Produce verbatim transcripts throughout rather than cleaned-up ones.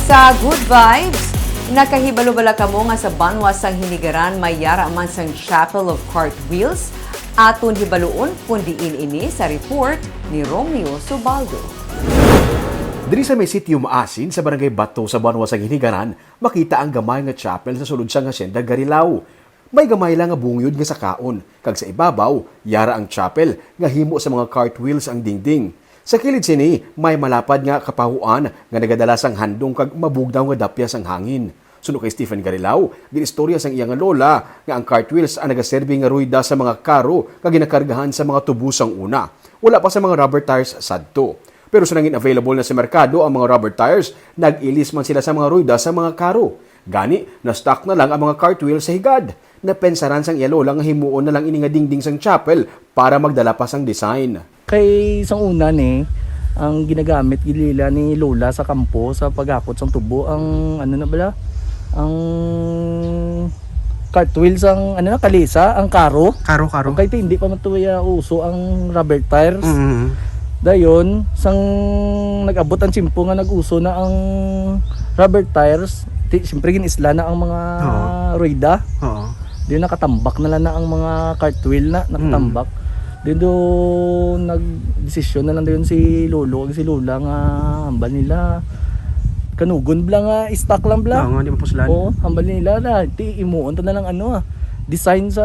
Sa Good Vibes, nakahibalo bala kamo nga sa banwa sang Hinigaran may yara man sang Chapel of Cartwheels? Aton hibaluon kon diin ini sa report ni Romeo Subaldo. Diri sa may Sitio Maasin sa Barangay Bato sa banwa sang Hinigaran, makita ang gamay nga chapel sa sulod sang Hacienda Garilao. May gamay lang nga bungyod nga sakaon, kag sa ibabaw, yara ang chapel nga himo sa mga cartwheels ang dingding. Sa kilid sini, may malapad nga kapahuan nga nagadala sang handong kag mabugnaw nga dapya sang hangin. Suno kay Stephen Garilao, gin-istorya sang iya nga lola nga ang cartwheels ang nagaserbi nga ruyda sa mga karo nga ginakargahan sa mga tubo sang una. Wala pa sa mga rubber tires sadto. Pero sa nangin available na sa merkado ang mga rubber tires, nag-ilis man sila sa mga ruyda sa mga karo. Gani, na-stuck na lang ang mga cartwheel sa higad. Napensaran sang iya lola nga himuon na lang ini nga dingding sang chapel para magdala pa sang design. Kay sang una ni, ang ginagamit gid nila ni lola sa kampo sa paghakot sang tubo ang ano na bala, ang cartwheel sang ano na, kalesa, ang karo. Karo, karo. Kay hindi pa man to ya uso ang rubber tires. Mm. Dayon, sang nag-abot ang tiyempo nga nag-uso na ang rubber tires, ti, siyempre gin-isla na ang mga Oo. Rueda. Oo. Di nakatambak na lang na ang mga cartwheel na nakatambak. Di do nagdesisyon na lang dayon si lolo kag si lola nga hambal nila kanugon bala nga stock lang bala. Oo, nga, di mapuslan. Oo, hambal nila na ti imuon ta na lang ano ah, design sa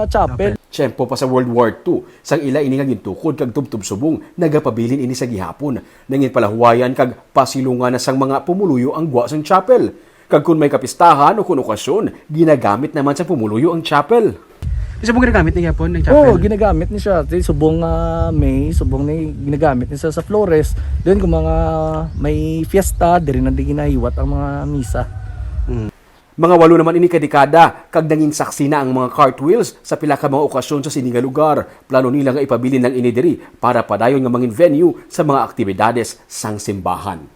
chapel. Tiyempo pa sa World War Two, sang ila ini nga gintukod kag tubtob subong, nagapabilin ini sa gihapon. Nangin palahuwayan kag pasilungan na sang mga pumuluyo ang gwa sang chapel. Kag kon may kapistahan o kon okasyon, ginagamit naman sa pumuluyo ang chapel. Isa po ginagamit na gyapon ang chapel? Oo, ginagamit ni siya. Di, subong nga May, subong ni ginagamit ni siya sa Flores. Then kung mga may fiesta, diri na di ginahiwat ang mga misa. Mm. Mga walo naman ini ka dekada, kag nangin saksi na ang mga cartwheels sa pila ka mga okasyon sa sini nga lugar. Plano nila nga ipabilin lang ini diri para padayon nga mangin venue sa mga aktibidades sang simbahan.